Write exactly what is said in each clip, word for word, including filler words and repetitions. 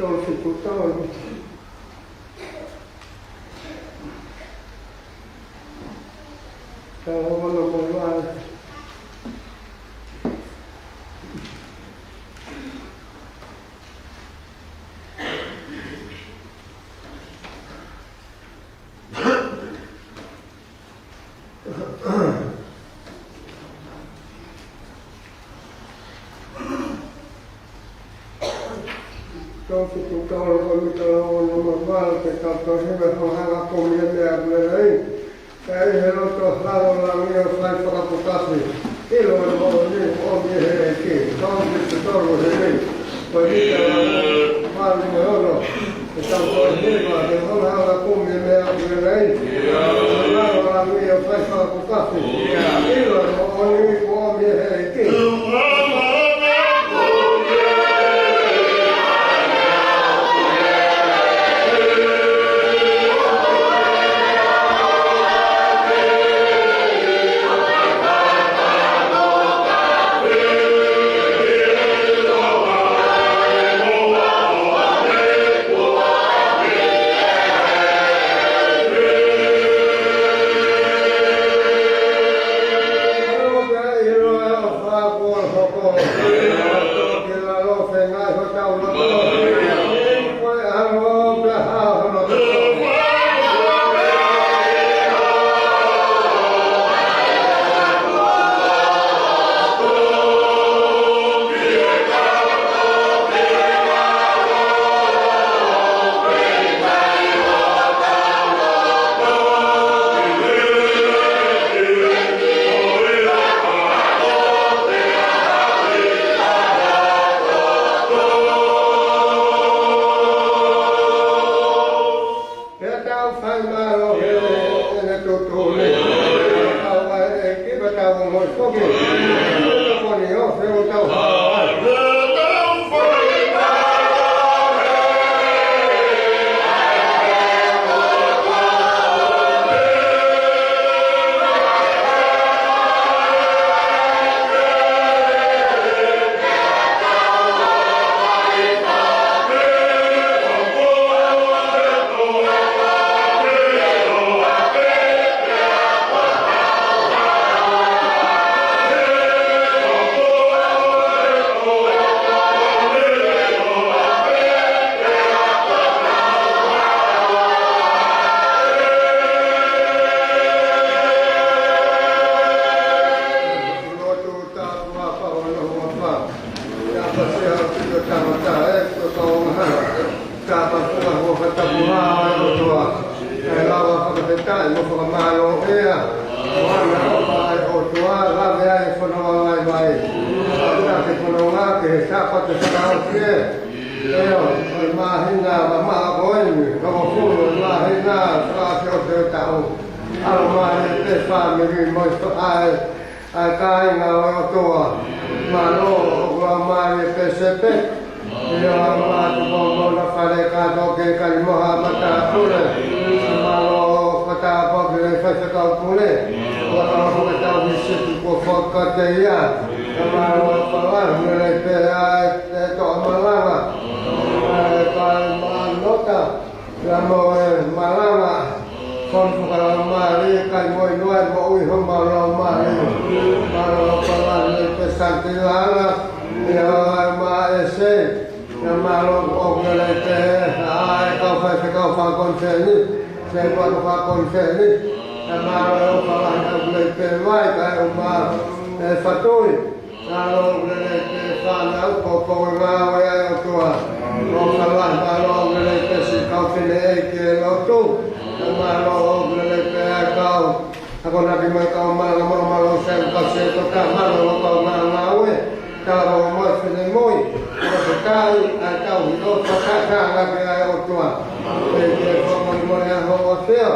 Tolu fitu tolu. Tau ono mo e valu. Tolu fitu tolu, ko e mitala ono mo e valu, ke tau tohi mai e hohaʻa kumi ʻa e meʻa ʻoku lelei. Ka ʻi he loto lalo langi ʻo fai fakapukafi. ʻIlo e moʻoni ʻoku ʻomi ʻe he ʻEiki. Tolu fitu tolu, heni. Ko e mitala valu mo e ono. Ke tau tohi mai e hohaʻa kumi ʻa e meʻa ʻoku lelei. Loto lalo langi ʻo fai fakapukafi. ʻIlo e moʻoni ʻoku ʻomi ʻe he ʻEiki. Pea tau fai mālohi ʻi he tuʻutuʻuni. Tau ʻai e kipa tau ongoʻi foki. Ko ni o feu tau hao ai. Tāpuaki ʻa e ʻOtua, ʻa e lava fakafetaʻi mo fakamālō ʻea. ʻOku ʻofa ʻa e ʻOtua, lave ai e fonua vaivai. ʻAtā ke fononga ki he Sāpate fakaʻosi ē. ʻIo, ʻo e māhina, ma ma ko eni, ka mo fulu, māhina, fakaʻosi ʻo e taʻu. ʻAlomālie pē fāmili mo e fa-, ʻa e ʻa e kāinga ʻo e ʻOtua. Mālō ʻoku ʻalomālie pē Sepe. ʻIo, ʻa e mātuʻa mo hono fale kātoa, kei Kalimoha Matāpule. Mālō ʻoku tāpuaki e faifekau pule. ʻOku tau hoko tau visiti kuo fakakātoa ia. Ka mālō ʻoku ʻalomālie pē ʻa e, e toʻa malanga. ʻA e kāinga Maʻanota. Pea mo e malanga, fono fakalaumālie, kai mo e noa e moʻui homau laumālie. Mālō ʻoku ʻalomālie pē Santilala, ʻio ʻa e maese, ʻio mālō ʻoku lelei pē, ʻa e kau faifekau fakakonifelenisi, se kau fakakonifelenisi, ʻio mālō ʻoku ʻalomālie pē vai, kai o ma e fatui. Mālō ʻoku lelei pē fānau, ko e ngāue ʻa e ʻOtua. ʻOku ʻalomālie, mālō ʻoku lelei pē siʻi kau fineʻeiki ʻi he lotu. Mālō ʻoku lelei pē ʻa e kau akonaki mo e kau malanga, mālō, mālō sēniti, kau sētuata, mālō ʻo kau ngāue. Tau mo e finemui. Ko e kai, ʻa e tau hito, fakatanga ki ai ʻa e ʻOtua. Pea ke fakamolemole ʻa hoʻo ʻAfio.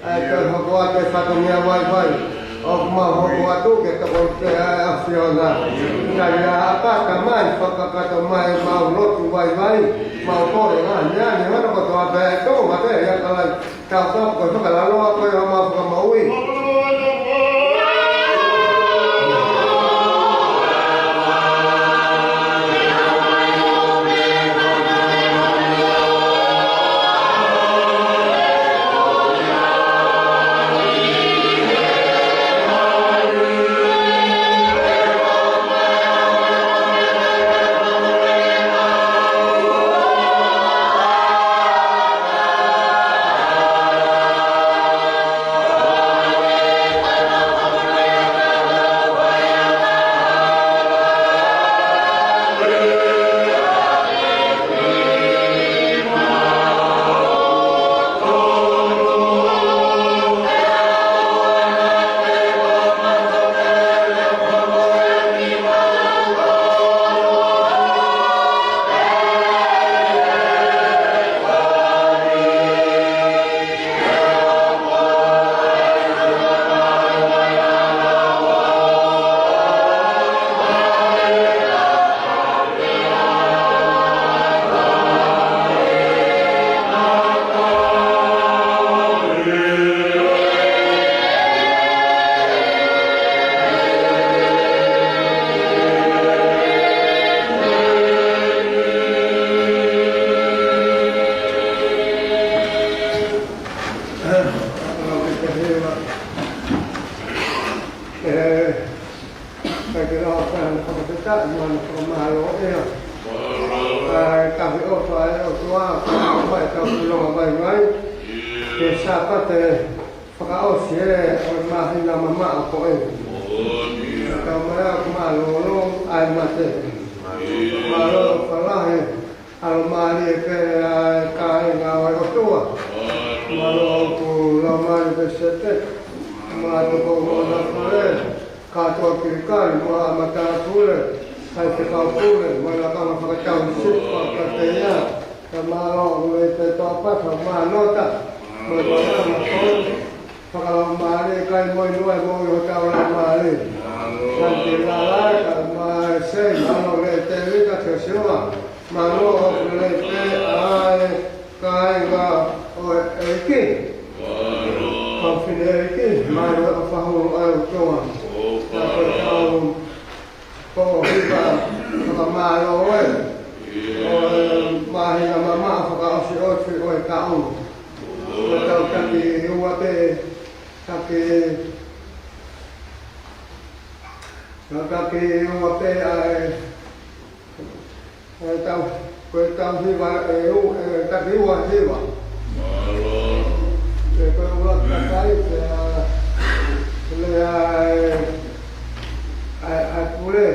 ʻA e toe hoko atu e fatongia vaivai. ʻOku mau hoko atu ke tokoni pē ʻa e ʻAfiona. Tali ʻa e ʻapa, Tamai, fakakakato mai ʻemau lotu vaivai. Mau kole ngaahi meʻa ni hono kotoa pē ʻe tō mate ia kalai. Tau ka ko e fakalaloa ko e ʻo mau fakamoʻui. Sāpate fakaʻosi ē ʻo e māhina mamaʻo ko ē. Tau mai ʻoku mālōlō ʻa e mate. Mālō fakalahi ʻa e laumālie pē ʻa e kāinga ʻo e ʻOtua. Mālō ʻoku laumālie pē Sepe. Mālō ko Monafale. Kātoa Kilikali, mo e Matāpule, Faifekau Pule, mo e lakanga fakatau Sipa Kateia, ka mālō ʻoku lei pē Toʻapata, Manota, mo e Matamako, fakalaumālie, kai mo e nua, mo e hotau laumālie. Santi Lala, ka mai sei, mālō lei Tevita, Siosiua, mālō ʻoku lei pē ʻa e kāinga ʻo e ʻEiki. Kau fine ʻEiki, mālō e fakahulu ʻa e ʻOtua. Ka ko e tau ko hiva fakamālō ē. ʻO e māhina mamaʻo fakaʻosiʻosi ʻo e taʻu. Ko e tau taki ua pē, taki, tau taki ua pē ʻa e E tau, ko e tau hiva ʻe ua, ʻe taki ua hiva. Mālō. Pea ko e ua kakai, pea, lea e, ʻa e, ʻa e pule.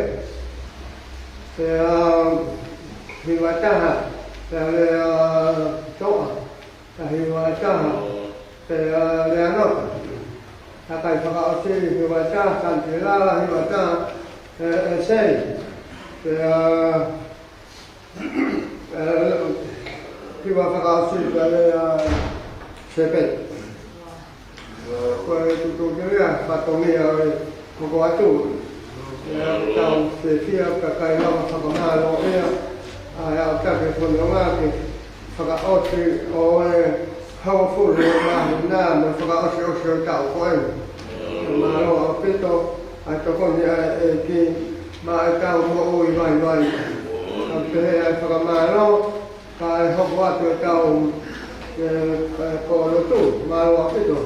Pea hiva taha, pea lea Toʻa. Ka hiva taha, pea lea Nota. Kakai fakaʻosi hiva taha, Santi Lala hiva taha, ʻe, ʻe sei. Pea, ʻe, hiva fakaʻosi pea lea Sepe. Ko e tuʻutuʻuni ia, fatongia ʻo e hoko atu. ʻE tau fiefia kakai lava fakamālō ia, ʻa e ʻautake fononga ke fakaʻosi ʻo e hongofulu ʻo e māhina mo e fakaʻosiʻosi ʻo e taʻu ko eni. Mālō ʻaupito, ʻa e tokoni ʻa e ʻEiki, maʻa e tau moʻui vaivai. Ka pehē ʻa e fakamālō, kae hoko atu e tau, ʻe, ʻe, ko lotu, mālō ʻaupito.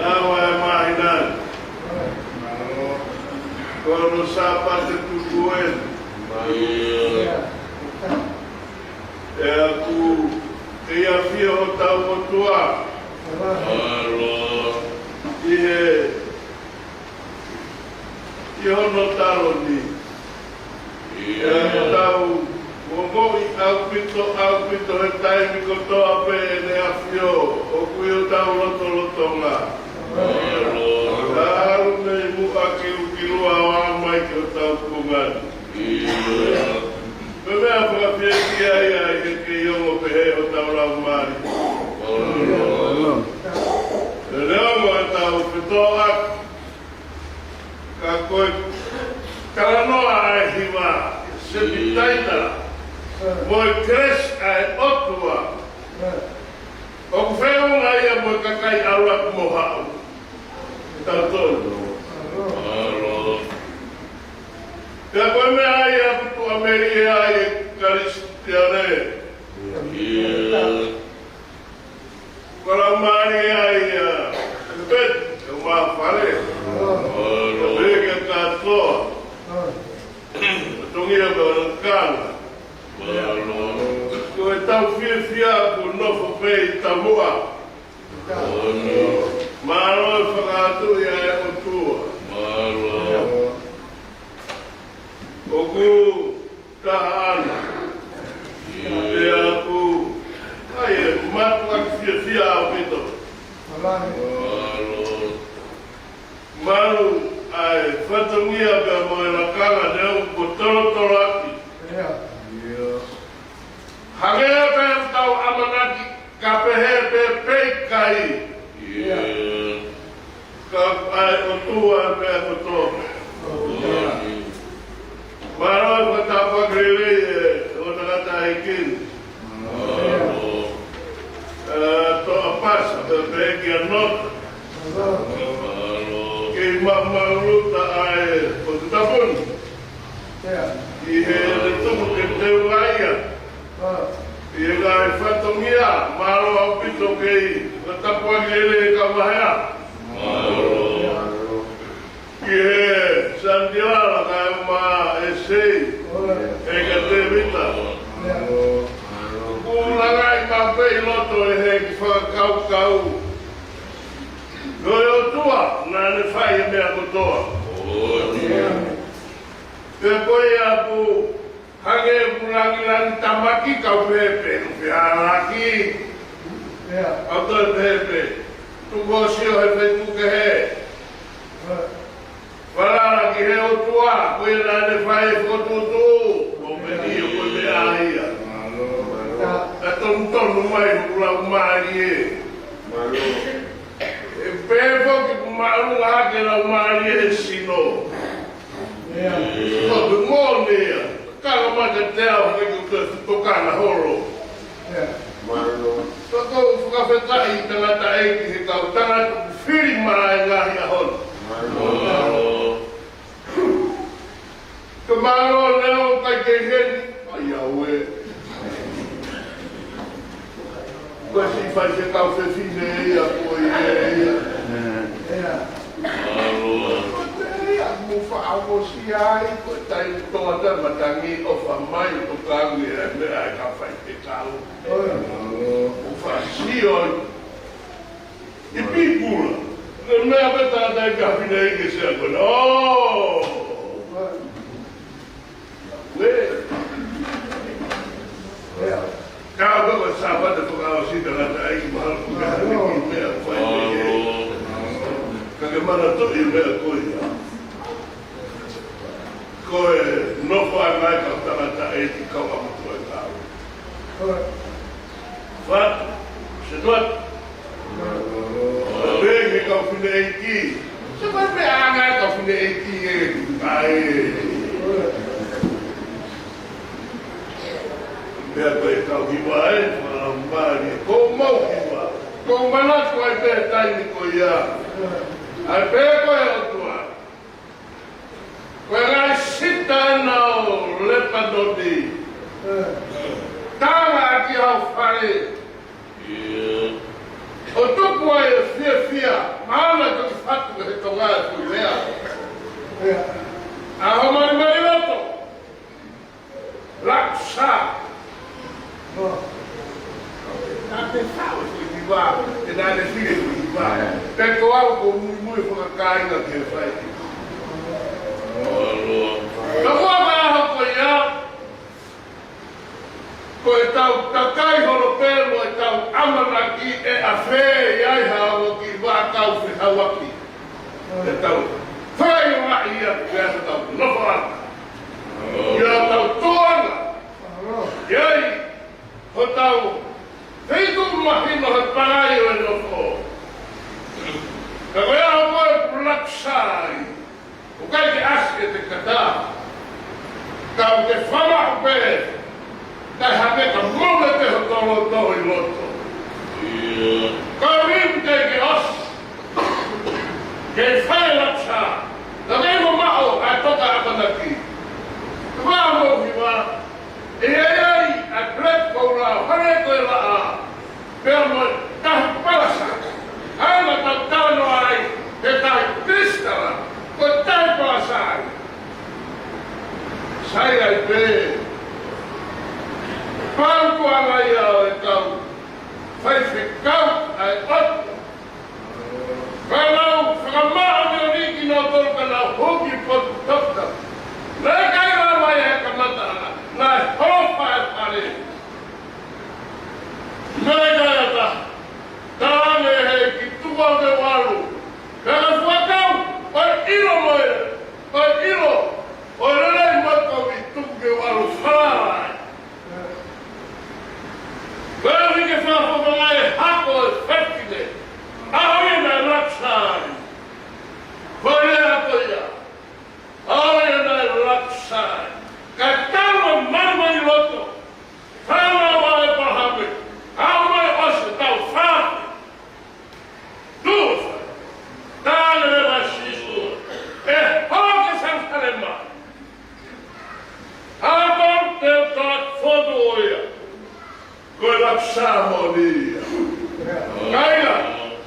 Lava e māhina ni. Ko hono Sāpate Tupu eni. ʻOku ʻafio hotau ʻOtua ʻi he, ʻi hono taloni. ʻOku tau ongoʻi ʻaupito, ʻaupito he taimi kotoa pē ʻene ʻafio ʻoku ʻi hotau lotolotonga. Ka ʻalu mei muʻa ki ʻUkilua ʻo aʻu mai ki hotau kuonga ni. Ko e meʻa fakafiefia ia ʻi he kei ongo pehē hotau laumālie. He neongo ʻetau fetōʻaki, ka ko e talanoa ʻa e hiva, Sepitaita, mo e kelesi ʻa e ʻOtua ʻoku feʻunga ia mo e kakai ʻalu atu mo haʻu. Tautolu. Pea ko e meʻa ia ʻoku tuʻamelie ai e Kalisitiane. Ko e laumālie ia, pet, e mafale. Pea ke katoa. Tongia ka kanga. Ko ʻetau fiefia kuo nofo pē ʻi taumuʻa. Mālō e fakaʻatuʻi ʻa e ʻOtua. ʻOku taha ʻana. Pea ʻoku ʻi ai e mātuʻaki fiefia ʻaupito. Malu ʻa e fatongia pea mo e lakanga neongo kuo tolotolo ʻaki. Hangē pē ʻetau ʻamanaki, ka pehē pē pe ʻikai. Ka ʻa e ʻOtua pē kotoa. Mālō e fakatapu lelei ʻe he tangataʻeiki ni. Ē, toʻa pasa pē pe kia Nota. Kei maʻumaʻuluta ʻa e potu tapu ni. ʻI heʻene tuku ke teunga ia ʻi he ngaahi fatongia, mālō ʻaupito kei fakatapu lelei e kau mahea. Ki he Sandiala kae ʻumaʻā e Sei, ʻe ka Tēvita. Kuo langaʻi maʻu pē ʻi loto ʻe he kiʻi fakakaukau. Ko e ʻOtua naʻa ne fai e meʻa kotoa. Pea ko ia ʻoku hangē ʻoku langilangitamaki kau pehē pe, ʻoku fehalaki. ʻOku toe pehē pe, tuku ʻo sio he feituʻu kehe. Falala ki he ʻOtua, ko ia naʻa ne fai e fokotuʻutuʻu, ʻo pehē ʻio ko e meʻa ia. Ka tonutonu mai hoku laumālie. ʻE pehē foki kuo māʻolunga hake laumālie he sino. Ko e moʻoni ia. Kala mai ka te au hake ki he tokanga holo. Ka ʻoku ou fakafetaʻi tangataʻeiki he kau tangata ʻoku fili mai e ngaahi ʻaho ni. Ka mālō leo kai kei heni. ʻAi au ē. Ko e siʻi faifekau fefine ia ko ia ia. Ia, mou faʻa ʻosi ai, ko e taimi toʻa ta matangi ʻofa mai, ʻo ka ngi e meʻa e kau faifekau. ʻO faʻa sio ai. ʻI pīpula. Ko e meʻa pē tangataʻeiki ka fine ʻi ke sea ko na. ʻŌ. Ue. Ka ko e Sāpate fakaʻosi tangataʻeiki mahalo ko e hā e kiʻi meʻa ʻoku fai ʻe ia. Ka ke manatuʻi e meʻa ko ia. Ko e nofo ʻa e ngaahi kau tangataʻeiki kau ʻamanaki ko e kau. Fatu, se tuat. Pea ke kau fineʻeiki. Se ko e meʻa ʻa e ngaahi kau fineʻeiki ē, ʻai. Pea ko e kau hiva ē, fakamālie, ko mau hiva. Ko manatu ai pē taimi ko ia. ʻAi pē ko e ʻOtua. Ko e ngaahi sita ena ʻo Lepanoni. Tala ki hau fale. ʻO tuku ai e fiefia, mahalo ʻe toki fatu he Tonga e foʻi lea. ʻA ho malimali loto. Laksa. Naʻa te faʻu e foʻi hiva, ʻe naʻa te fili e foʻi hiva. Pea ko au ʻoku ou muimui fakakāinga ke fai. Ka ʻoku ʻi ai e ʻaho ko ia, ko ʻetau kakai holo pē mo ʻetau ʻamanaki ʻe ʻafē ʻi ai ha ongo kiʻi vaʻakau fehauaki. ʻEtau fai o maʻi ia pea ʻetau nofo ʻana. ʻI hotau tuʻunga. ʻI ai hotau feituʻu mahino he pangai ʻo e nofo. Ka ko e ʻaho ko ē ʻoku laksa ai. ʻOku ʻikai ke ʻasi ʻete kata. Ka ʻoku ke fama pē. Kae hangē ka mole pē hoto loto ʻi loto. Ka ʻoku ʻikai ke ʻosi. Ke fai laksa. Ka ke mamaʻo ʻa e toka ʻamanaki. Ka mou hiva. ʻE ʻi ai ʻa e peleti koula, hale ko e laʻā, pea mo e tahi palasa. ʻA ia naʻa tau talanoa ai, he tahi pilisitala, ko e tahi palasa ai. Sai ai pē. Pau ko anga ia ʻo e kau faifekau ʻa e ʻOtua. Ka nau fakamaʻoniʻoni kinautolu ka nau hū ki potu toketā. Naʻe ʻikai lava ia he kamataʻanga, naʻe holofa e fale. Naʻe ʻikai ʻatā. Tala ange he ʻEiki tuku au ke u ʻalu. Pea ka fuakau, ʻo e ʻilo mo e, ʻo e ʻilo, ʻo e lelei mo e kovi tuku ke u ʻalu falala ai. Pea ʻi he fakafofonga e hako e fefine. ʻAho ia naʻe laksa ai. Ko e lea ko ia. ʻAho ia naʻe laksa ai. Ka tau mai mai loto. Fānau ʻa ʻĒpalahame. ʻAho mai ʻosi tau fā. Tufa. Tane le masisu. ʻE hoko Selusalema. Ato te ta foto ia. Ko e laksa moʻoni ia. Kaila,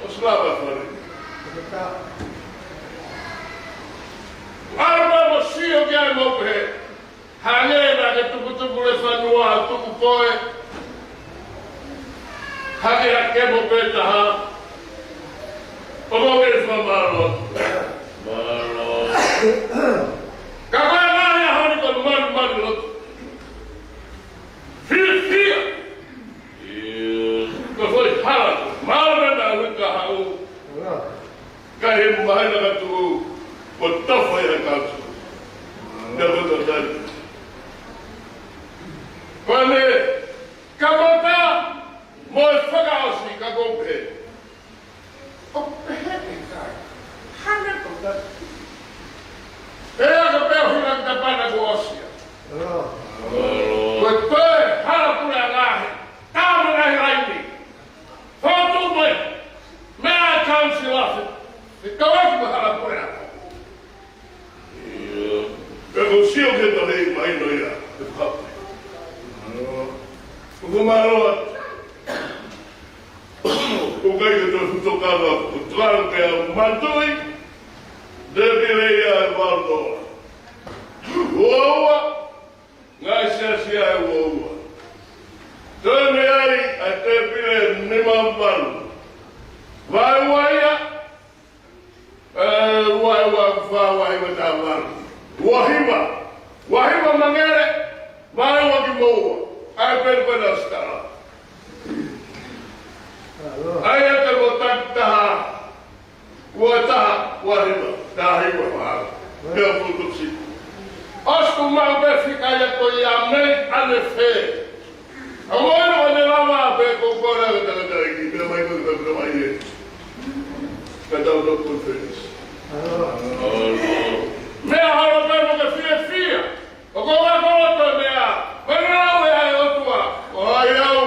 ʻosi lava fale. Ato mo sio ki ai mo pehē. Hangē naʻa ke tuputupu le fanua, tuku koe. Hake hake mo pē taha. ʻO mo ke fakamālō. Mālō. Ka ko e ngaahi ʻaho ni ko e malimali loto. Fiefia. Ko e foʻi hala. Mālō na uika haʻu. Ka he mahina ka tuʻu, ko tofa ia ka tuʻu. Ia ko tofa. Pane, kamata, mo e fakaʻosi ka ko pē. ʻO pehē ʻe kai. Hane ko kai. Pea ka pea hina ki ta pana ko ʻosi ia. Ko e toe hala pule angahe. Tama ngai laini. Fotu mai. Meʻa e kaunisi lafi. ʻE kau aku mahalo ko ea. Ia. Pea ko sio ke ta hei mai no ia. Ko ko mālō atu. Ko kai ke tau futo kava, ko tau ke au matoi. Debile ia e valdo. Ua ua. Ngaahi siasi ʻe ua ua. Toe mei ai ʻa e tēpile nima valu. Vaeua ia, ē, ua ua fā, ua hiva taha valu. Ua hiva, ua hiva mangele, vaeua ki moua. ʻA e pēpē na sitala. ʻA ia te mo taki taha. Ua taha, ua hiva, taha hiva, ua hiva. Pea futu si. ʻOsi ko mau pē fika ia ko ia mei ane fē. ʻA mo ʻene lava pē ko kore ʻa e tangataʻeiki, pea mai ko e tangataʻeiki mai ē. Ka tau tau conference. Meʻa hala pē mo ke fiefia. ʻOku ou ako ʻa e meʻa, mai lau ʻe ʻa e ʻOtua, ʻo hai au,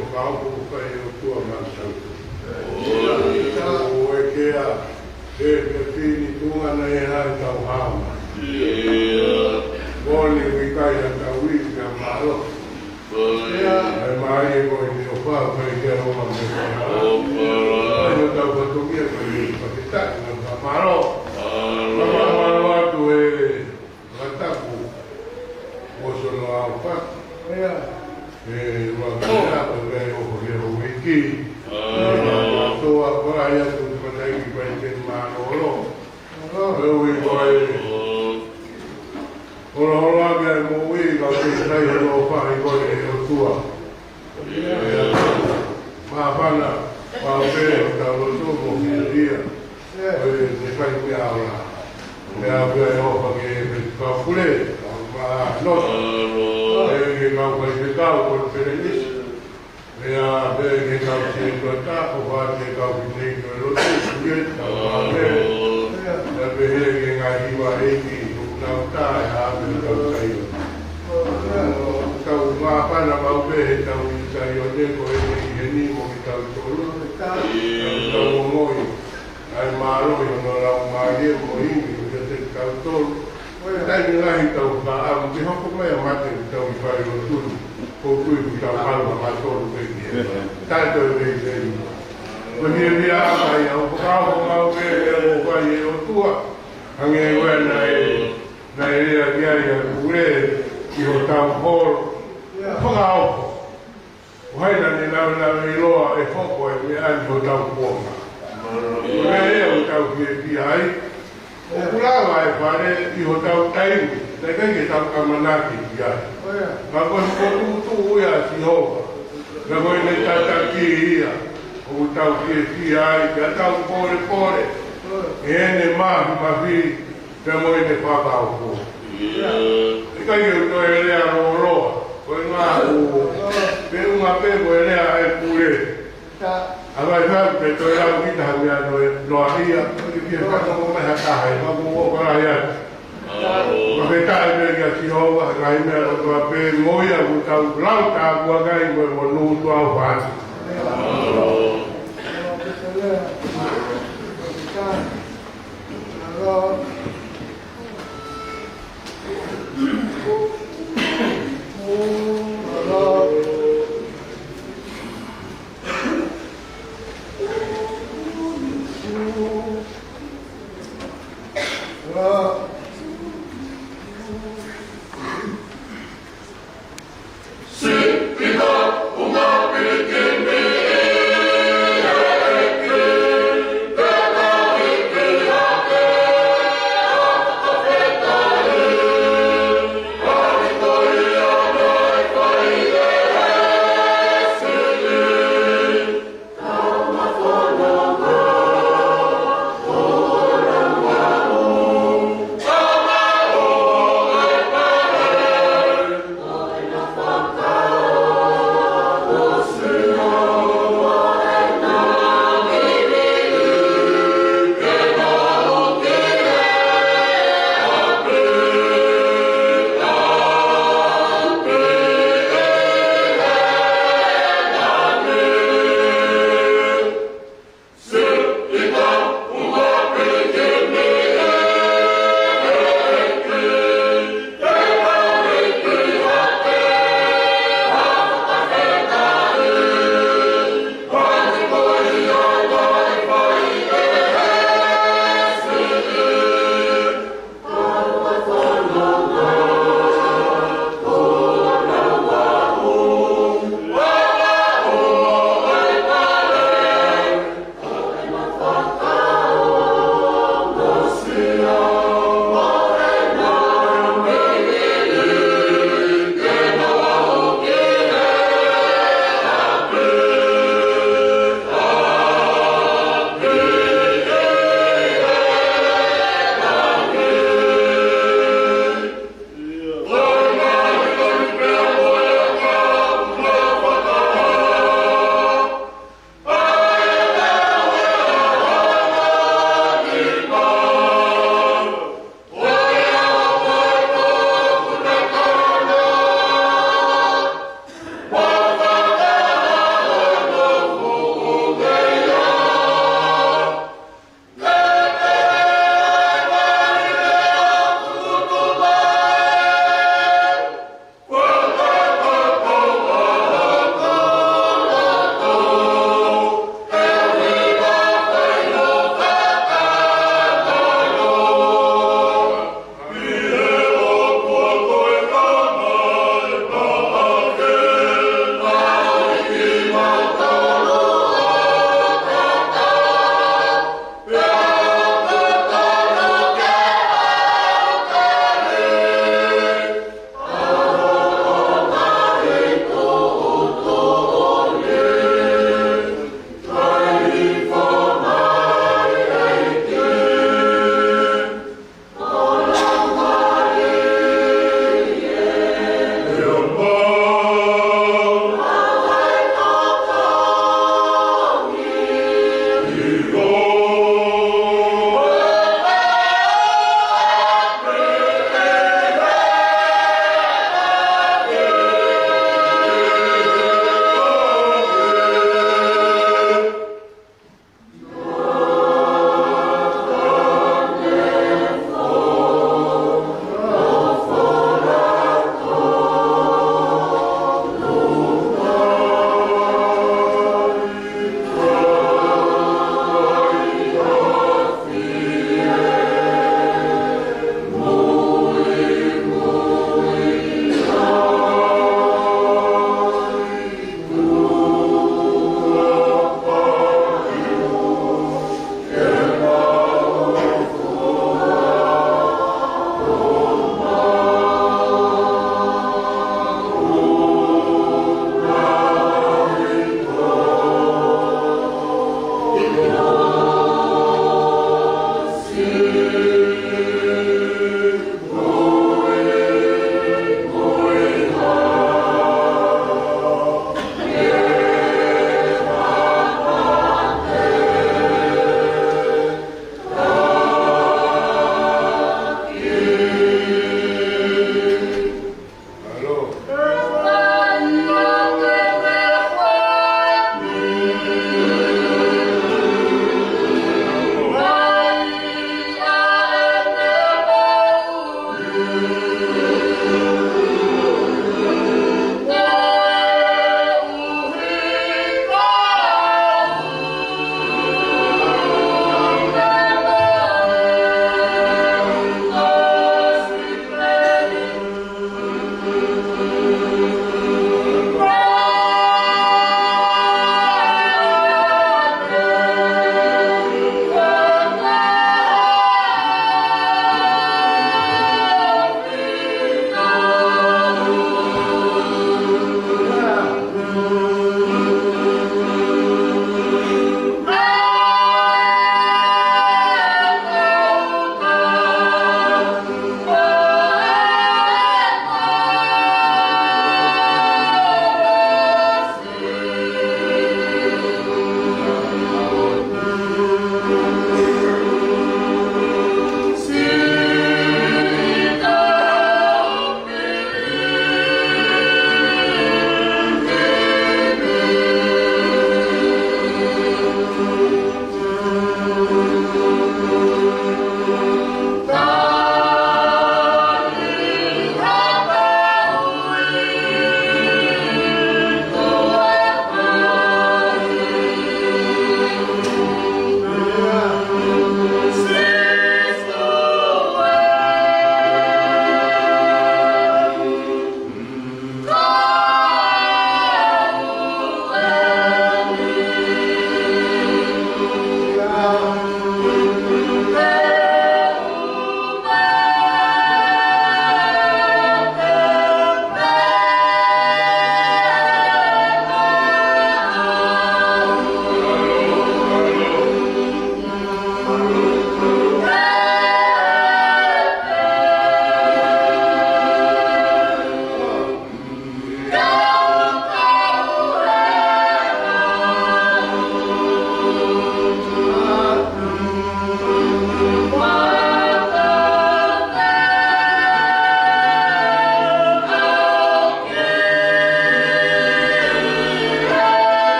Fakaʻofoʻofa ʻe ʻOtua maʻatautolu. ʻOku ʻikai ke ʻi ai ha fefine tuʻunga naʻe ʻi ai ʻetau hao mai. Moʻoni ʻoku ʻikai haʻatau ivi, ka mālō. ʻE mai ʻe koe ni ʻo fai ke ʻoua me fai. ʻOku ʻi ai hotau fatongia ko eni, fakafetaʻi mo fakamālō. Fakamālō atu ʻe Fakatapu, ʻosi hono ʻaofaki. ʻE, ʻe, ua kau ia, ko e ʻofa ʻa e houʻeiki. ʻE, ʻa e toa, ko e ʻai atu ki he Tamai Taʻahine Palesiteni Mālōlō. ʻE, ui ko e, holoholo ake ʻa e moʻui, ka ke sai hono ʻofa ʻi he ʻOtua. Māfana, maʻu pē hotau lotu mo fiefia. Ko e, ne fai pē ʻa e ola. Meʻa pē ʻa e ʻofa ki he Fefine Pule, ʻa e mālohi. ʻE, ki he kau faifekau, konifelenisi. Meʻa pē ki he kau sētuata, ko e fā ki he kau fineʻeiki ʻo e lotu, kuie, kau fale. Meʻa pē ki he ngaahi hiva ʻeiki, ʻoku nau tā ʻi he ʻapi ʻo e kau Saione. Tau māfana maʻu pē he tau ʻi Saione ko eni ʻi heni mo kitautolu. Tau ongoʻi ʻa e mālohi ʻo hono laumālie mo e ʻEiki ʻiate kitautolu. Ko e taimi lahi tau fakaʻamu ke hoko mai ʻa e mate ʻoku tau ʻi fai lotu ni. ʻOku ou tui ʻoku tau ʻalu kitautolu pē ki ai. Taʻe toe veiveiua. Ko e fiefia ʻaʻaku ia ʻoku fakaʻamu maʻu pē ʻe he ʻofa ʻa e ʻOtua. Hangē ko ia naʻe, naʻe lea ki ai ʻa e Pule ʻi hotau holo. Fakaʻofoʻofa. ʻO hai naʻa ne naunau ʻiloa ʻe hoko e meʻa ni ʻi hotau kuonga. Ko e meʻa ia ʻoku tau fiefia ai. ʻOku lava e fale ʻi hotau taimi, naʻe ʻikai ke tau ʻamanaki ki ai. Ka ko e fokotuʻutuʻu ia ʻa Sihova. Ka ko ʻene tataki ia, ʻoku tau fiefia ai, ka tau polepole. ʻEne māfimafi, pea mo ʻene fakaʻofoʻofa. ʻIkai ke u toe lea lōloa, ko e ngaahi ʻū, pe ʻunga pē ko e lea ʻa e Pule. ʻA vai vai, pe toe lau kita ha meʻa noa, noa ia, ko e pia ka no mo mai ha taha, ʻe maku o ka ia. Fakafetaʻi pē kia Sihova, ngaahi meʻa kotoa pē, mo ia ʻoku tau lau tāpuaki ai mo e monū tuʻa ʻofa atu.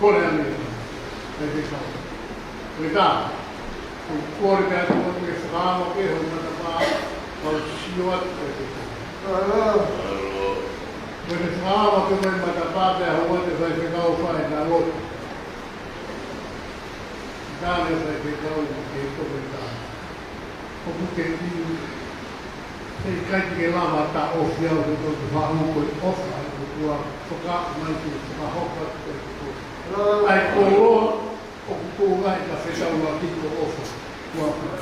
Kole ange, Faifekau. Ko e tā, ʻoku ou kole pē atu ke fakaava ki hoʻo matapā, kau sio atu, Faifekau. Ko e fakaava ki hoʻo matapā pea hou atu, Faifekau, fai ʻa e lotu. Tane, Faifekau, ke toke tā. ʻOku ke ʻi, ʻe ʻikai te ke lava taʻofi au he ko e fahu ko e ʻofa ʻa e ʻOtua fakaʻamu mai ke fakahoko atu ki he ʻOtua. ʻA e koloa ʻoku tuʻunga ʻi he fetaulaki ko e ʻofa. Kuo pau.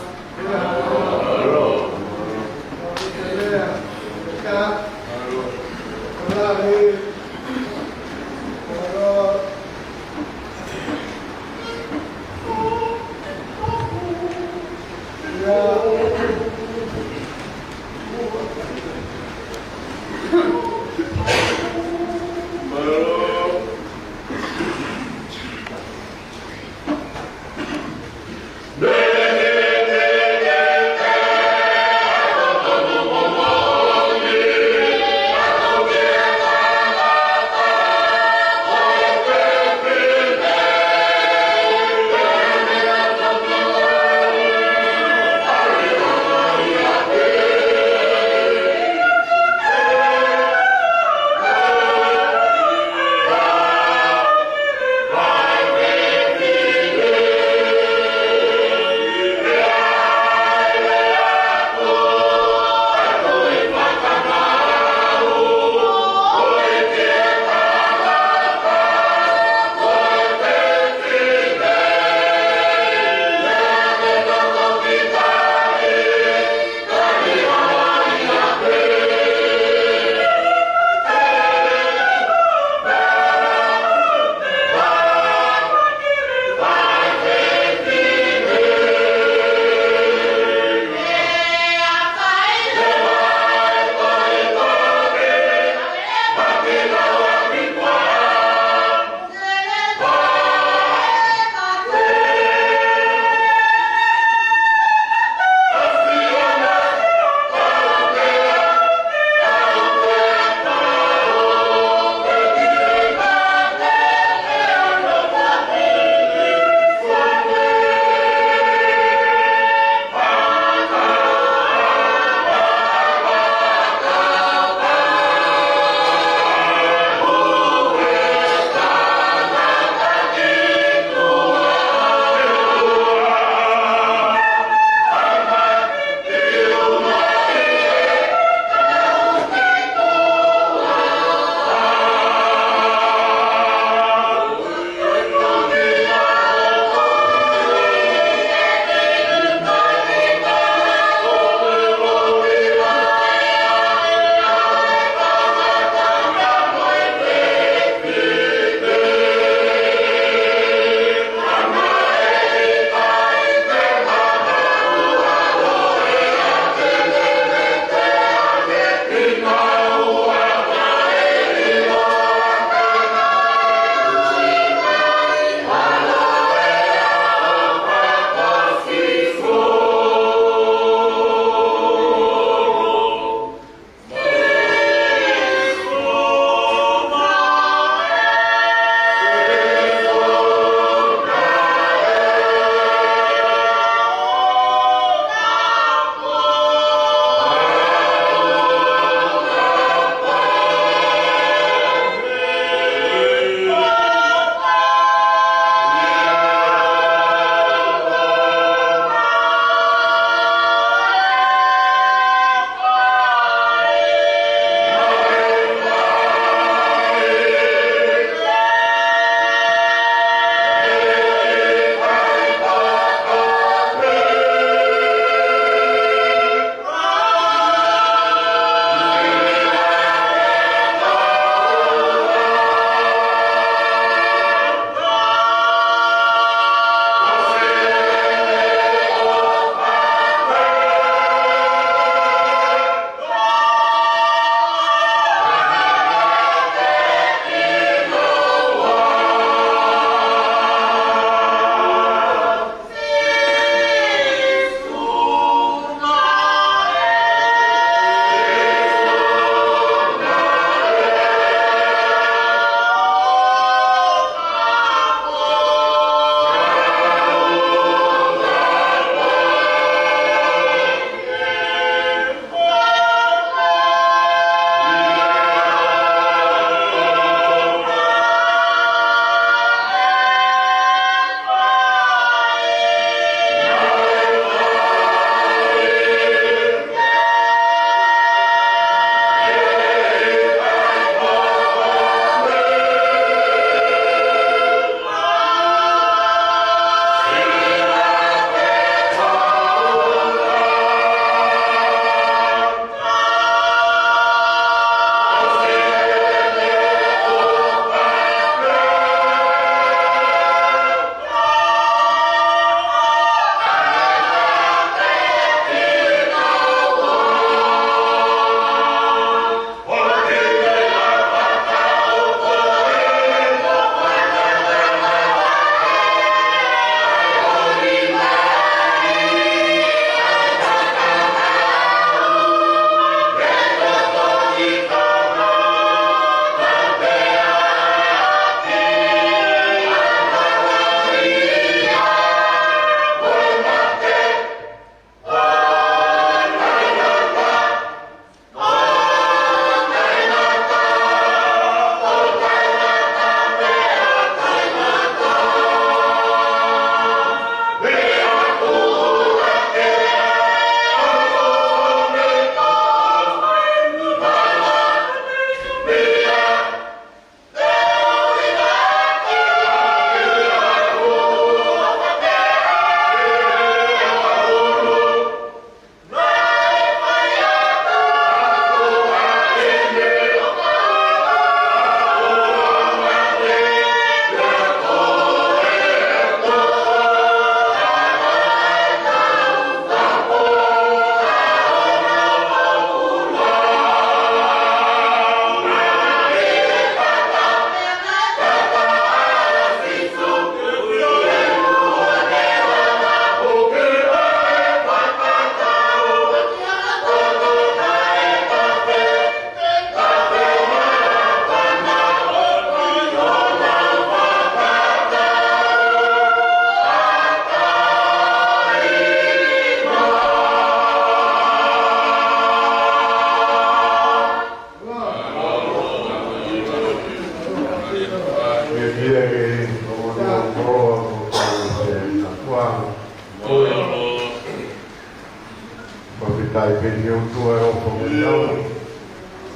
ʻAi pē ni ʻOtua ʻofa mo e tau.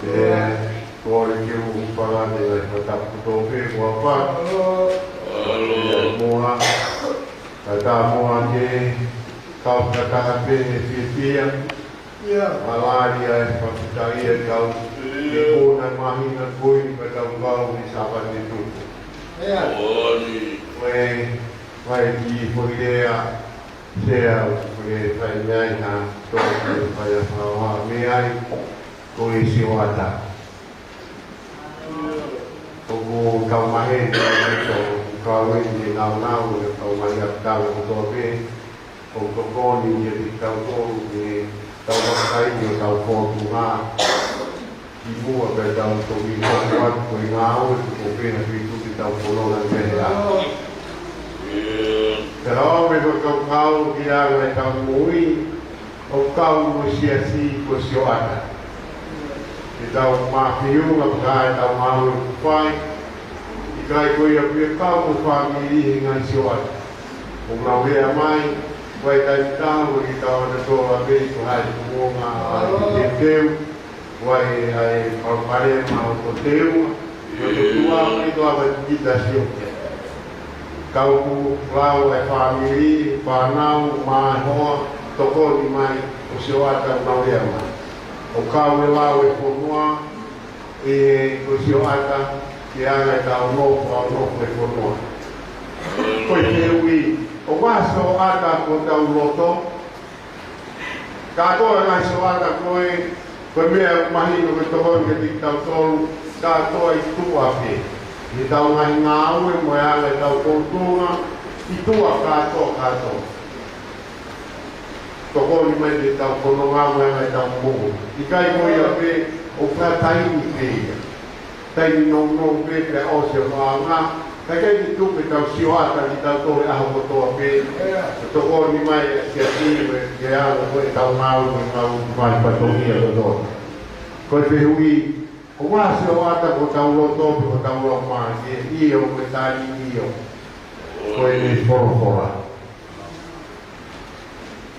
ʻE, kole ke u palani ai fakatapu kotoa pē kuo pā. ʻE, muʻa. Ka tā muʻa ke kau fakataha pē he fiefia. Mālō ʻa e fakafetaʻi ʻa e kau. Ke kona mahina kui ka tau kau ʻi Sāpate tupu. Ko e, ko e kiʻi foʻi lea. Sea, ʻoku ke fai mei ai ha tō ke fai a fāua mei ai, ko e sioʻata. ʻOku tau maheni, ʻoku kau eni e naunau, ʻoku tau mahi ʻa tau kotoa pē, ʻoku tokoni ia kiate kitautolu, ke tau vakai ʻo tau fōtunga. Ki muʻa pea tau toki hoko atu ko e ngāue ko pē ha fitu ke tau fononga pehē ai. Pea ʻoku ou fakakaukau ki he anga ʻetau moʻui, ʻoku kau mo e siasi ko e sioʻata. Ke tau mafiu ngā paka ʻetau ngāue ʻoku fai, ʻikai ko ia pē kau mo e fāmili he ngaahi sioʻata. ʻOku nau lea mai, ko e taimi tatau, ʻoku tau ana tō a pē ko hai kuonga ʻa e teuteu, ko e ʻai palopalema ʻoku teuteu, ko e tuʻa ʻoku tau ava kita sio ke. Kau ku lau e fāmili, fānau, mā hoa, tokoni mai, ʻo sioʻata ʻoku nau lea mai. ʻOku kau e lau e fonua, ʻe ko e sioʻata, ke anga ʻetau nofo, ʻetau nofo e fonua. Ko e fehuʻi, ʻoku ʻi ai ha sioʻata ko hotau loto, kātoa e ngaahi sioʻata ko ē, ko e meʻa ʻoku mahino ko e tokoni kiate kitautolu, kātoa ʻi tuʻa pē. ʻI heʻetau ngaahi ngāue mo e anga ʻetau fōtunga, ʻi tuʻa kātoa, kātoa. Tokoni mai ke tau fononga mo e anga ʻetau moʻui. ʻIkai ko ia pē, ʻoku ʻi ai ha taimi pē ia. Taimi nounou pē pea ʻosi e vāhenga, ka ʻikai ke tuku ke tau sioʻata kitautolu he ʻaho kotoa pē. ʻE tokoni mai ʻa e siasi mo e ke anga ko ʻetau ngāue mo e ngāue mai fatongia kotoa. Ko e fehuʻi, ʻoku ʻi ai ha sioʻata ko hotau loto pe ko hotau laumālie? ʻIo, ko e tali ʻio. Ko ʻene folofola.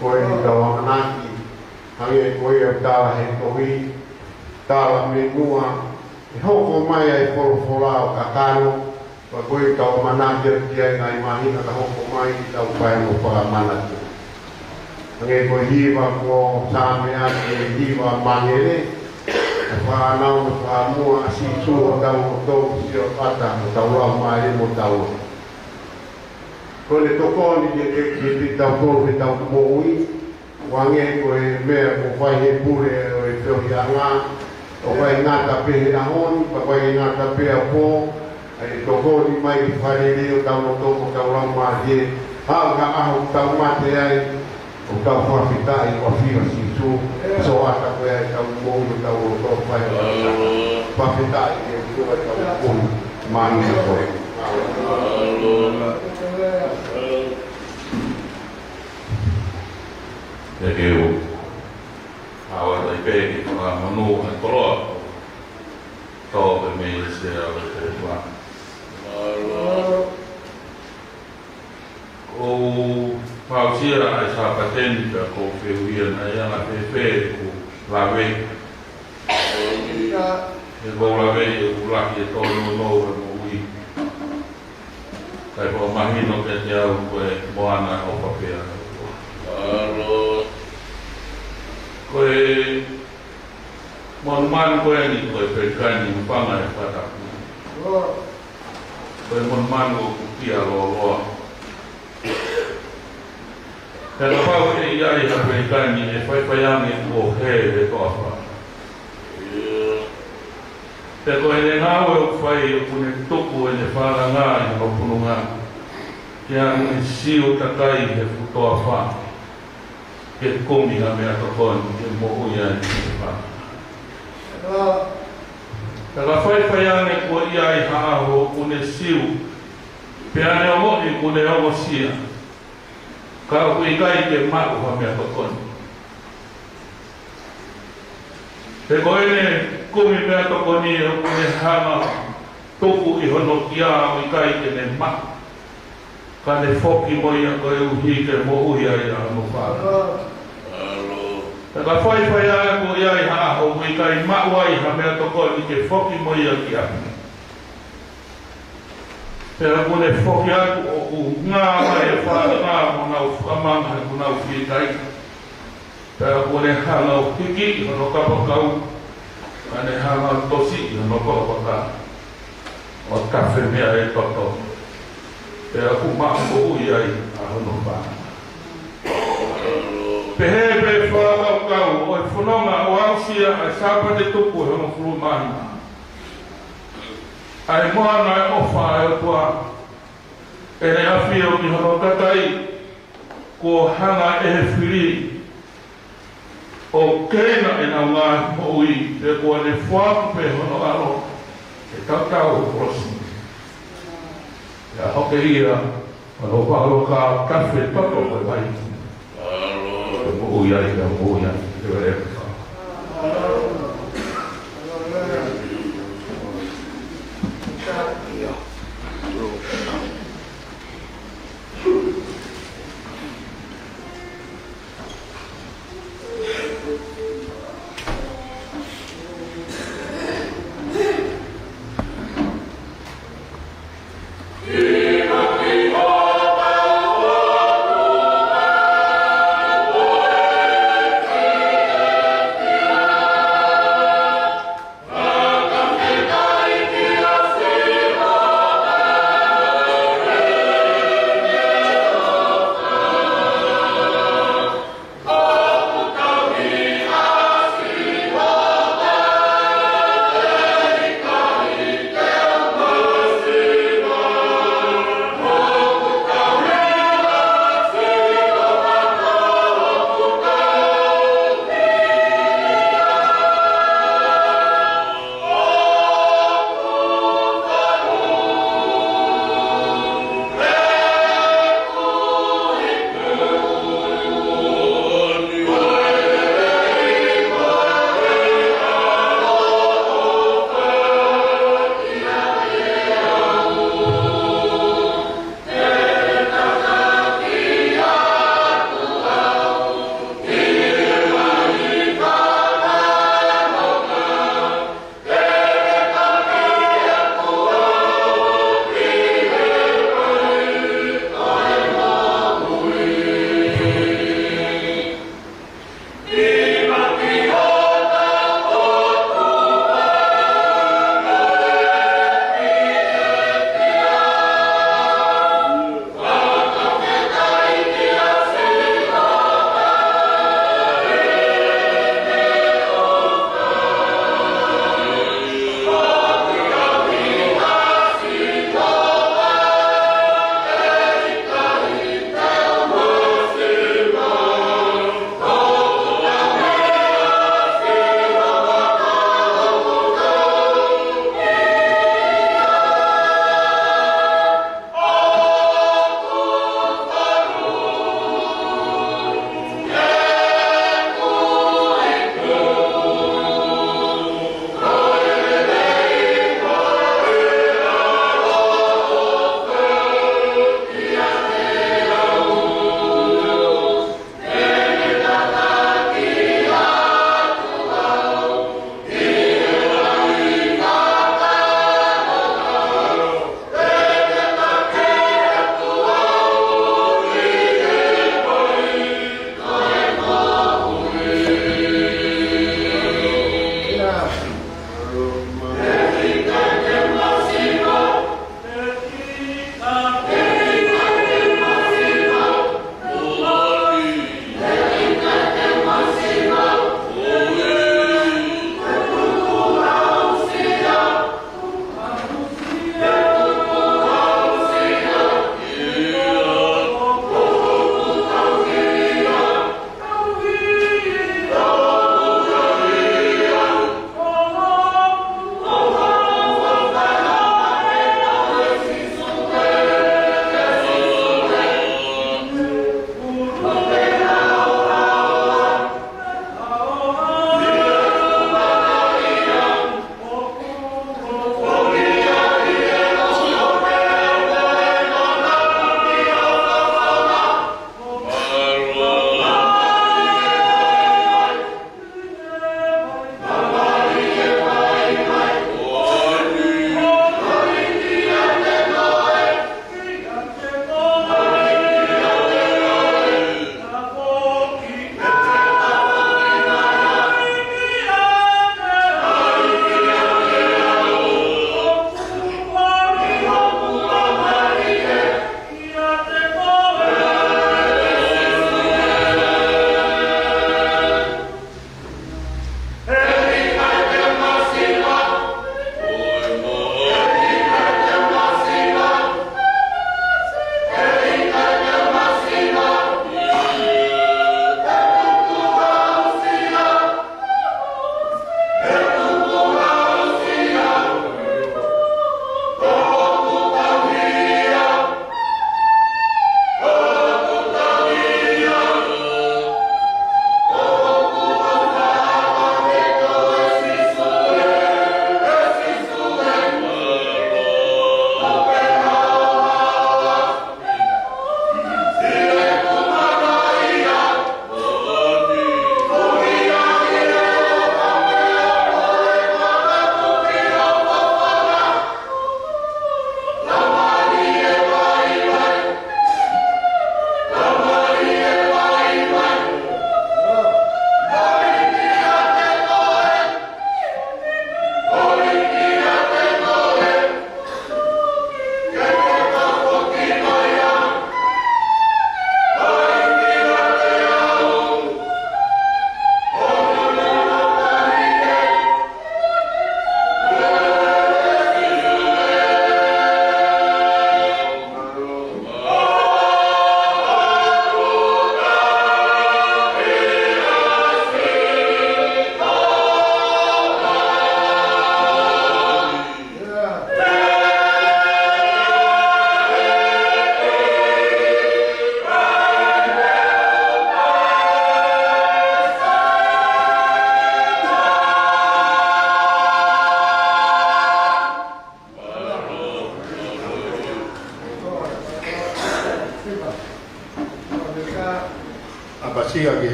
Ko ʻetau ʻamanaki, hangē ko ia ʻoku tala he tohi, tala mei muʻa, ʻe hoko mai ʻa e folofola ʻo kakano, pea ko ʻetau ʻamanaki atu ki ai ngaahi māhina ka hoko mai ʻi heʻetau fai mo fakamanatu. Hangē ko e hiva ko Saame ʻa e hiva mangele, ʻe fānau mo fāmuʻa ʻa Sīsū ʻo tau ʻo tau sioʻata, ʻo tau laumālie mo tau. Ko ʻene tokoni ke, ke, ke, ke tau tō, ke tau moʻui, ʻo hangē ko e meʻa ʻoku fai he pule ʻo e feohiʻanga, ʻoku ʻikai ngata pē he ʻaho ni, ka ʻoku ʻikai ngata pē ʻa e pō, ʻa e tokoni mai ki he fakalelei ʻo tau loto mo tau laumālie, haʻu ki he ʻaho ʻoku tau mate ai, ʻoku tau fakafetaʻi ʻoku ʻafio ʻa Sīsū, sioʻata ko ia ʻetau moʻui ʻo tau loto fai ʻa e fakafetaʻi ki he ʻOtua ʻetau moʻui, māhina ko ē. Te ke u. Awa tai pē ke fakamonū ʻa e koloa. Tō pē mei he sea ʻo e ʻOtua. ʻOku ou aʻusia ʻa e Sāpate ni pea ʻoku ou fehuʻia naʻe anga fēfē ʻeku lave. He ʻoku ou lave ʻeku laki e tōnounou e moʻui. Kae fakamahino kiate au ko e moana ʻofa pē ʻa e ʻOtua. Ko e monumanu ko eni ko e pelikani ʻoku fanga e fakatapu. Ko e monumanu ʻoku kia lōloa. Pea kapau ʻe ʻi ai ha pelikani ʻe faifai ange kuo hē he toafa. Pea ko ʻene ngāue ʻoku fai ʻoku ne tuku ʻene falanga ʻi hono pununga. Ke ʻalu ʻo siu takai he fuʻu toafa. Ke kumi ha meʻatokoni ke moʻui ai e fanga. Pea ka faifai ange kuo ʻi ai ha ʻaho ʻoku ne siu. Pea ne ongoʻi kuo ne ongosia. Ka ʻoku ʻikai ke maʻu ha meʻatokoni. He ko ʻene kumi meʻatokoni ʻoku ne hanga tuku ʻi hono kia ʻoku ʻikai ke ne maʻu. Ka ne foki mo ia koeʻuhi ke moʻui ai ʻa hono fanga. Pea ka faifai ʻa ē ko ia ʻi ha ʻaho ʻoku ʻikai maʻu ai ha meʻatokoni ke foki mo ia ki ʻapi. Pea ʻoku ne foki atu ʻoku ngā mai e faʻahinga mo nau fakamanga he kuo nau fītaita. Pea ʻoku ne hanga ʻo hiki ʻi hono kapakau, ka ne hanga ʻo tosi ʻi hono kolopaka ʻo tafe meʻa e toto. Pea ʻoku maʻu moʻui ai ʻa hono fānau. Pehē pē fakakaukau ʻo e fononga ʻo aʻusia ʻa e Sāpate tupu ʻe hongofulu mā nima. ʻA e moana e ʻofa ʻa e ʻOtua, ʻEne ʻAfio ki hono kakai, kuo hanga ʻe he fili ʻo keinga ʻenau ngaahi moʻui, pea kuo ne foaki pē hono ʻAlo ke tautau ʻi he kolosi. Pea hoko ia ko hono pāloko tafe toto ko e vai. Pea moʻui ai, pea moʻui ai, pea lele.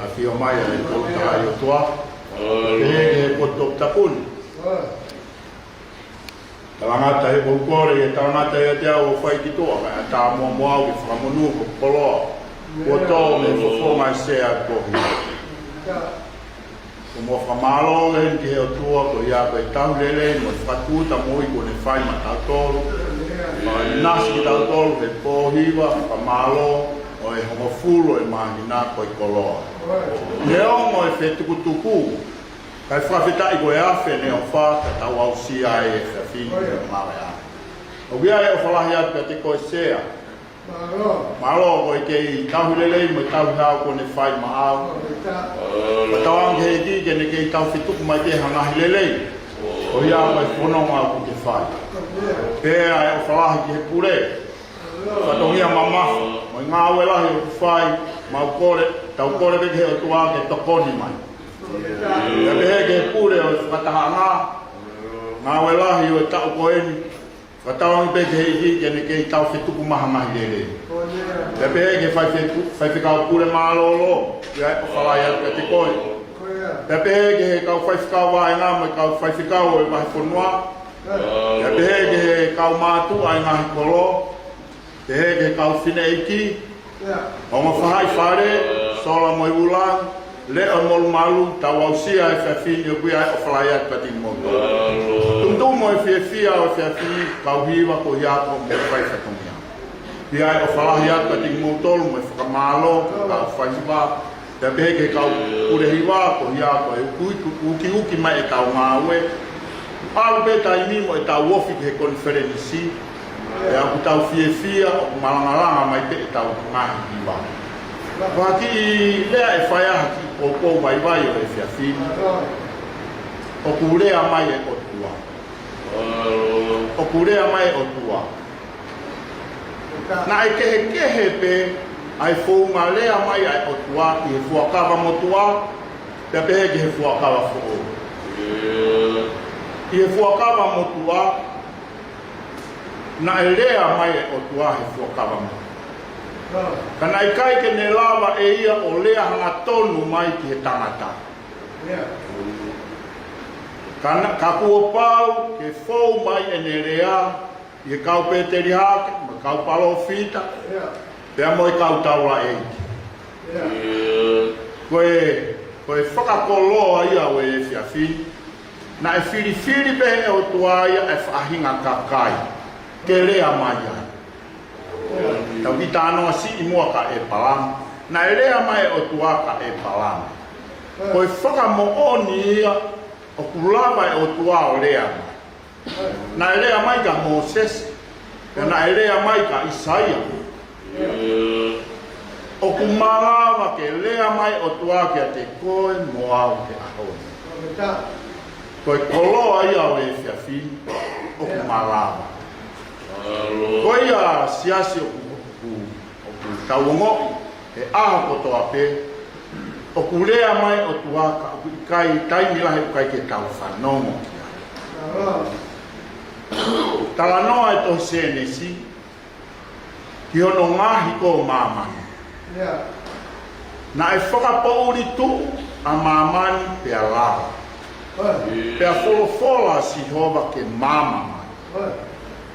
ʻAfio mai ʻa e Tolu Tahaʻi ʻOtua. Pehē ki he potu tapu ni. Talangata he ʻoku ou kole ke talangata ʻiate au ʻo fai ki tuʻa, kae ʻatā muʻa mo au ke fakamonū hoku koloa kuo tō mei he fofonga ʻo e sea kohi. ʻOku mau fakamālō heni ki he ʻOtua koeʻuhi ko e tauhi lelei mo e fakatūtā moʻui kuo ne fai maʻatautolu. Fakaʻinasi kitautolu he pō hiva fakamālō ʻo e hongofulu ʻo e māhina ko e koloa. Neongo e fetukutuku, kae fakafetaʻi ko e afe ne ʻofa ka tau aʻusia e efiafi ni ʻo ngāue ai. ʻOku ʻi ai e ʻofa lahi atu kiate koe Sea. Mālō. Mālō ko e kei tauhi lelei mo e tauhi hao kuo ne fai maʻau. Fakatauange ki he ʻEiki ke ne kei tau fetuku mai pē ha ngaahi lelei koeʻuhi ko e fononga ʻoku ke fai. Pea ʻi ai e ʻofa lahi ki he pule. Fatongia mamafa mo e ngāue lahi ʻoku fai, mau kole, tau kole pē ki he ʻOtua ke tokoni mai. Pea pehē ki he pule ʻo e fakatahaʻanga, ngāue lahi ʻo e taʻu ko eni, fakatauange pē ki he ʻEiki ke ne kei tau fetuku mai ha ngaahi lelei. Pea pehē ki he faifeku-, faifekau pule mālōlō, ʻoku ʻi ai e ʻofa lahi atu kiate koe. Pea pehē ki he kau faifekau vaʻinga mo e kau faifekau ʻo e vahefonua. Pea pehē ki he kau mātuʻa ʻi he ngaahi kolo. Pehē ki he kau fineʻeiki, ongo faʻahi fale, sola mo e ula, leʻo mo e malu, tau aʻusia e efiafi ni ʻoku ʻi ai e ʻofa lahi atu kiate kimoutolu. Tumutumu e fiefia ʻo e efiafi ni, kau hiva koeʻuhi ko hoʻomou fai fatongia. ʻOku ʻi ai e ʻofa lahi atu kiate kimoutolu mo e fakamālō, kau faiva, pea pehē ki he kau pule hiva, koeʻuhi ko e ukiuki, ukiuki mai ʻetau ngāue. ʻAlu pē taimi mo ʻetau ofi ki he konifelenisi, pea ʻoku tau fiefia ʻoku malangalanga mai pē ʻetau ngaahi hiva. Ko ha kiʻi lea ʻe fai ai ha kiʻi poupou vaivai ʻo e efiafi ni. ʻOku lea mai e ʻOtua. ʻOku lea mai e ʻOtua. Naʻe kehekehe pē ʻa e founga lea mai ʻa e ʻOtua ʻi he Fuakava Motuʻa, pea pehē ki he Fuakava Foʻou. ʻI he Fuakava Motuʻa, naʻe lea mai e ʻOtua he Fuakava Motuʻa. Ka naʻe ʻikai ke ne lava ʻe ia ʻo lea hangatonu mai ki he tangata. Ka na-, ka kuo pau ke fou mai ʻene lea ʻi he kau pētelihake, mo e kau palōfita, pea mo e kau taulaʻeiki. Ko e, ko e fakakoloa ia ʻo e efiafi ni, naʻe filifili pē ʻe he ʻOtua ia e faʻahinga kakai ke lea mai ai. Tau kiʻi talanoa siʻi muʻa kia ʻĒpalame. Naʻe lea mai e ʻOtua kia ʻĒpalame. Ko e fakamoʻoni ia ʻoku lava e ʻOtua ʻo lea mai. Naʻe lea mai kia Mōsese, pea naʻe lea mai kia ʻAisea. ʻOku malava ke lea mai e ʻOtua kiate koe mo au he ʻaho ni. Ko e koloa ia ʻo e efiafi ni, ʻoku malava. Ko ia siasi ʻoku, ʻoku, ʻoku tau ongoʻi he ʻaho kotoa pē, ʻoku lea mai e ʻOtua ka ʻoku ʻikai, taimi lahi ʻoku ʻikai ke tau fanongo ki ai. Talanoa e tohi Sēnesi ki hono ngaohi ko māmani. Naʻe fakapoʻuli tuʻu ʻa māmani pea lava. Pea folofola ʻa Sihova ke maama mai.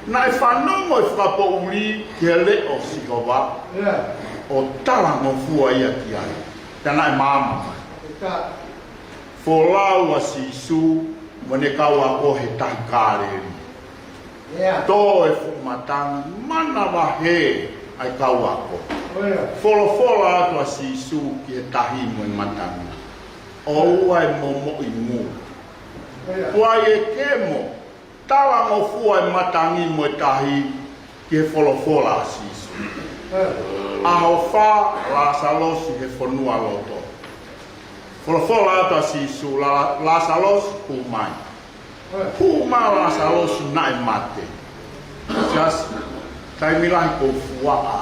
Naʻe fanongo e fakapoʻuli ki he leʻo ʻo Sihova, ʻo talangofua ia ki ai, pea naʻe maama mai. Folau ʻa Sīsū mo ʻene kau ako he tahi Kāleli. Tō e fuʻu matangi, manavahē ʻa e kau ako. Folofola atu ʻa Sīsū ki he tahi mo e matangi, ʻoua ʻe momoʻi muli. Tuai ʻe kemo, talangofua e matangi mo e tahi ki he folofola ʻa Sīsū. ʻAho fā, Lāsalosi he fonua loto. Folofola atu ʻa Sīsū, La-, Lāsalosi, hū mai. Hū mai Lāsalosi naʻe mate. Siasi, taimi lahi ʻoku ou fuaʻa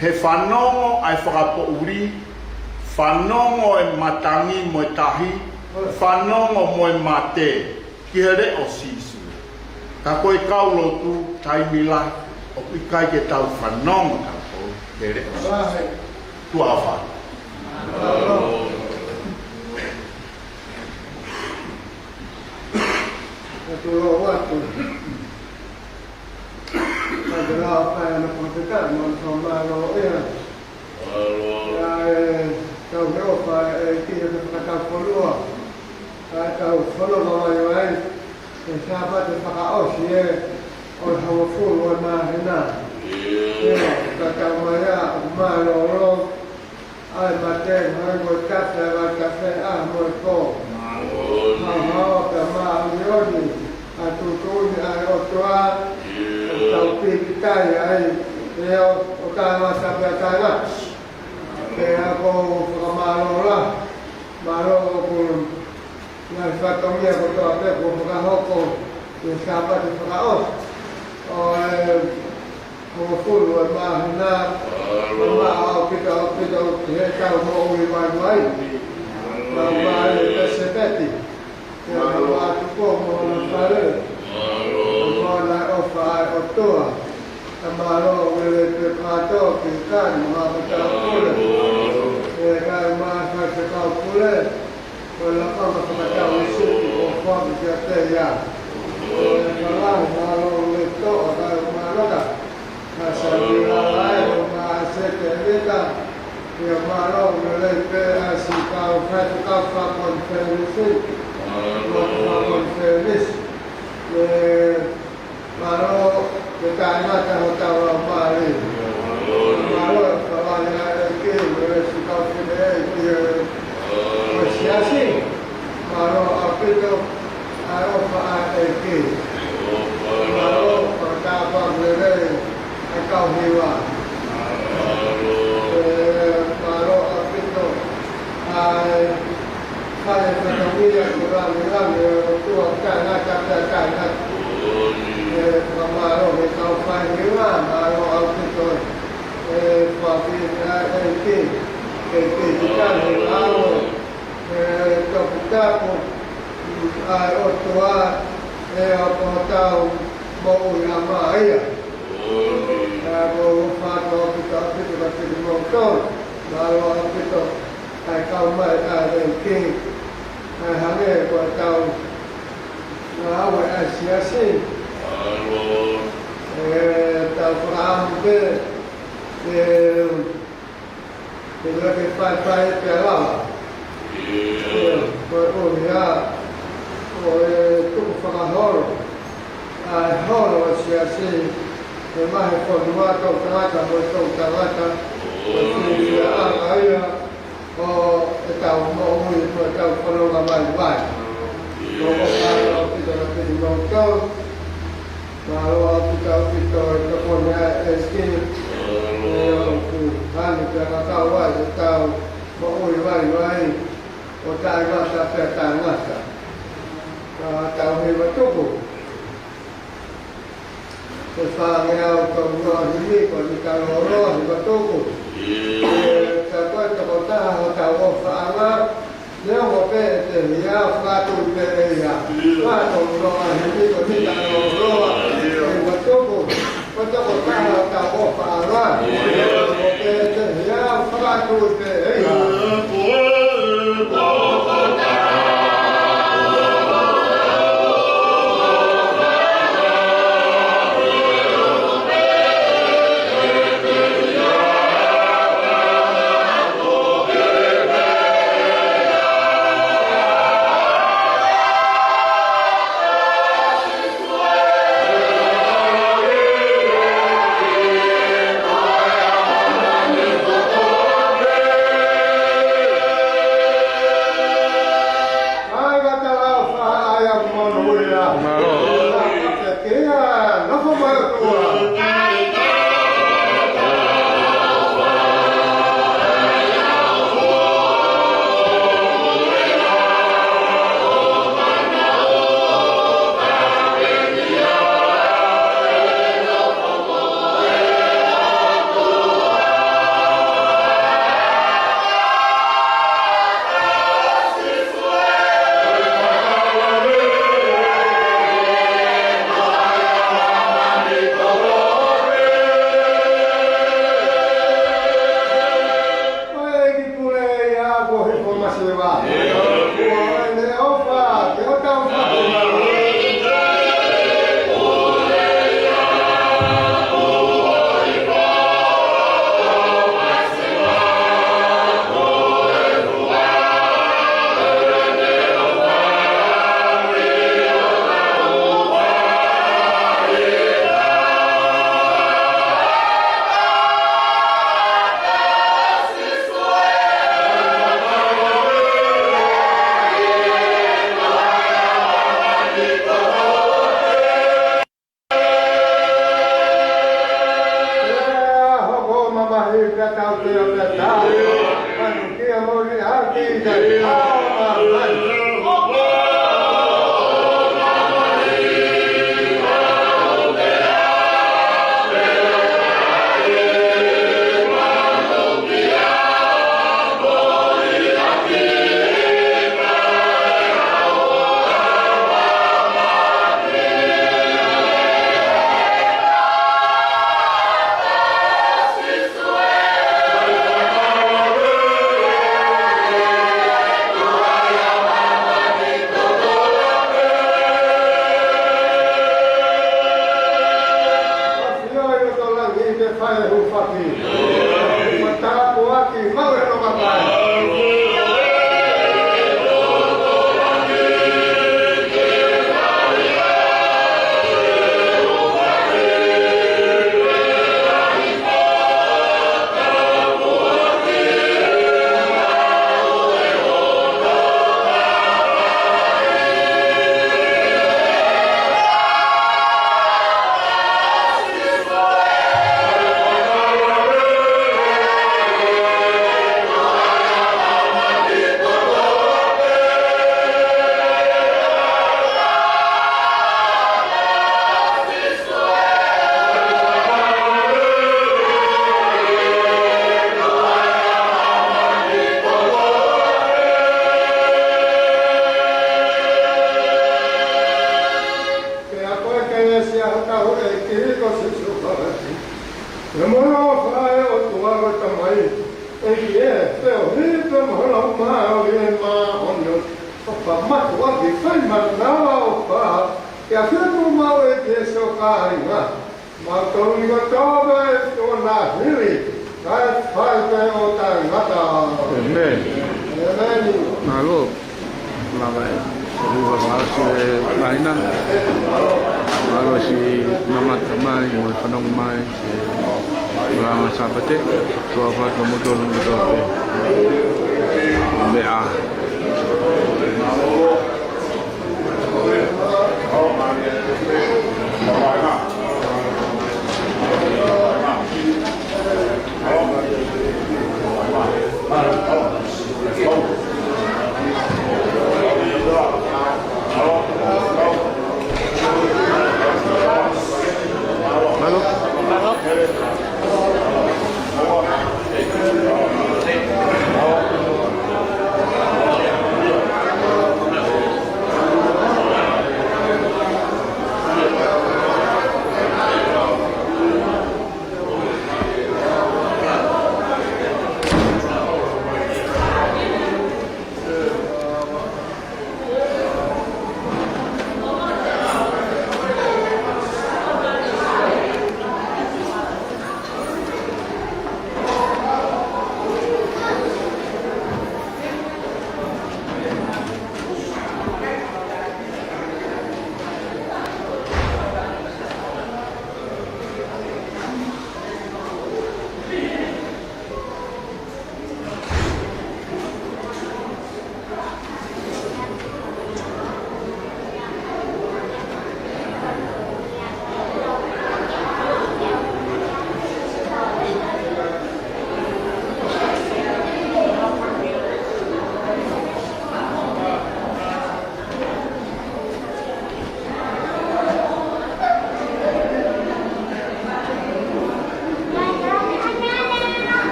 he fanongo ʻa e fakapoʻuli, fanongo e matangi mo e tahi, fanongo mo e mate ki he leʻo ʻo Sīsū. Ka ko e kau lotu, taimi lahi ʻoku ʻikai ke tau fanongo kitautolu ki he leʻo ʻo Sīsū. Tuʻa ʻofa. Mālō. Ka tulou atu. Ka te lau ʻa e palōfita, mo e fakamālō ia. Mālō. ʻIo, ʻetau ʻofa ʻa e ʻEiki ʻi he fakataha fonua. ʻA ʻetau fononga vaivai, ʻi he Sāpate fakaʻosi ē, ʻo e hongofulu ʻo e māhina. ʻIo. ʻIo, ka tau mai ā, ʻoku mālōlō, ʻa e mate, hangē ko e tafe, ʻa e tafe, ʻa mo e pō. Mālō. Haohaoa pea māʻoniʻoni ʻa e tuʻutuʻuni ʻa e ʻOtua. ʻIo. ʻOku tau pīkitai ai, ʻio, ʻo taʻengata pea taʻengata. Pea ʻoku ou fakamālō lahi, mālō ʻoku ngaahi fatongia kotoa pē kuo fakahoko ʻi he Sāpate fakaʻosi ʻo e hongofulu ʻo e māhina. Mālō. Mālō ʻaupito, ʻaupito ki heʻetau moʻui vaivai. Mālō. Tau mālō e pesepeti. Mālō. Mālō atu ko mo hona fale. Mālō. Mālō ʻa e ʻofa ʻa e ʻOtua. Ka mālō ʻoku lelei pē kātoa ki he kāinga mo e matāpule. Mālō. ʻE kāinga mo e faifekau pule. Ko e lakanga fakatau ʻi Siti ʻoku foaki kiate ia. ʻE ka lahi mālō ʻoku lelei toʻa ka e mālō ka. Ka sa ni la lai o ma se te vita. ʻIo mālō ʻoku lelei pē ʻa siʻi kau faifekau fakakonifelenisi. Mālō. Fakakonifelenisi. ʻE Mālō, ke taʻengata hotau laumālie. Mālō, fakalāngilangi ʻEiki, mo e siʻi kau fefine ʻi he, ʻo e siasi. Mālō ʻaupito, ʻa e ʻofa ʻa e ʻEiki. Mālō, fakatapu lelei, ʻa e kau hiva. ʻE, mālō ʻaupito, ʻa e Fale fatongia ko e lāngilangi ʻo e ʻOtua taʻengata pea taʻengata. ʻE fakamālō ki he kau faihiva, mālō ʻaupito. ʻE fakafetaʻi ki he ʻEiki, ke ke titani ʻaue. ʻE toputapu ʻa e ʻOtua, ʻe ʻa hotau moʻui ʻa mai ia. ʻE ʻoku ou ʻofa atu ʻaupito ʻaupito kiate kimoutolu. Mālō ʻaupito. ʻA e kau mai ʻa e ʻEiki, ʻa e hangē ko ʻetau ngāue ʻa e siasi. Mālō. ʻE tau fakaʻamu pē, ʻe, ʻe laka ke faipai pea lava. ʻIo. ʻE, koeʻuhi ko e tukufakaholo ʻa e holo ʻa e siasi, ʻe mahe fonua, toʻutangata mo e toʻutangata, ʻo e fiefia ʻa ia, ʻo ʻetau moʻui, ʻo ʻetau fononga vaivai. ʻOku ou ʻofa atu ʻaupito kiate kimoutolu. Mālō ʻaupito ʻaupito e tokoni ʻa e ʻEiki. ʻE ʻoku hanu pea kakau ai ʻetau moʻui vaivai. ʻO taʻengata pea taʻengata. Ka tau hiva tuku. Ko e fāngeau tolu noa himi, ko e mita lōloa hiva tuku. ʻE, ka ko e tokotaha hotau ʻofaʻanga, neongo pē ʻete hia, fakatui pē ʻe ia. Ka tolu noa himi, ko e mita lōloa hiva tuku. Ko e tokotaha hotau ʻofaʻanga, neongo pē ʻete hia, fakatui pē ʻe ia. Siva. Ua ʻo e leʻo fā, ke o tau fā. Ke akoʻi ke ʻEkalesia hotau ʻEiki ko Sīsū Kalaisi. Pea mo e ʻofa ʻa e ʻOtua ko e Tamai, ʻEiki ē, pea ʻofa pea mo e Laumālie Māʻoniʻoni, ʻo ka mātuʻaki fai manava ʻo pā, ke ʻafio pē mo e ʻEiki ʻi he siʻi kāinga, mautolu ni kotoa pē ʻo nāhili, kae fai pē ʻo taʻengata. ʻĒmeni. ʻĒmeni. Mālō. Mālō e. Mālō e. Mālō e. Mālō e siʻi mamata mai, mo e fanongo mai, siʻi langa Sāpate, tuʻa ʻofa atu mo kimoutolu kotoa pē.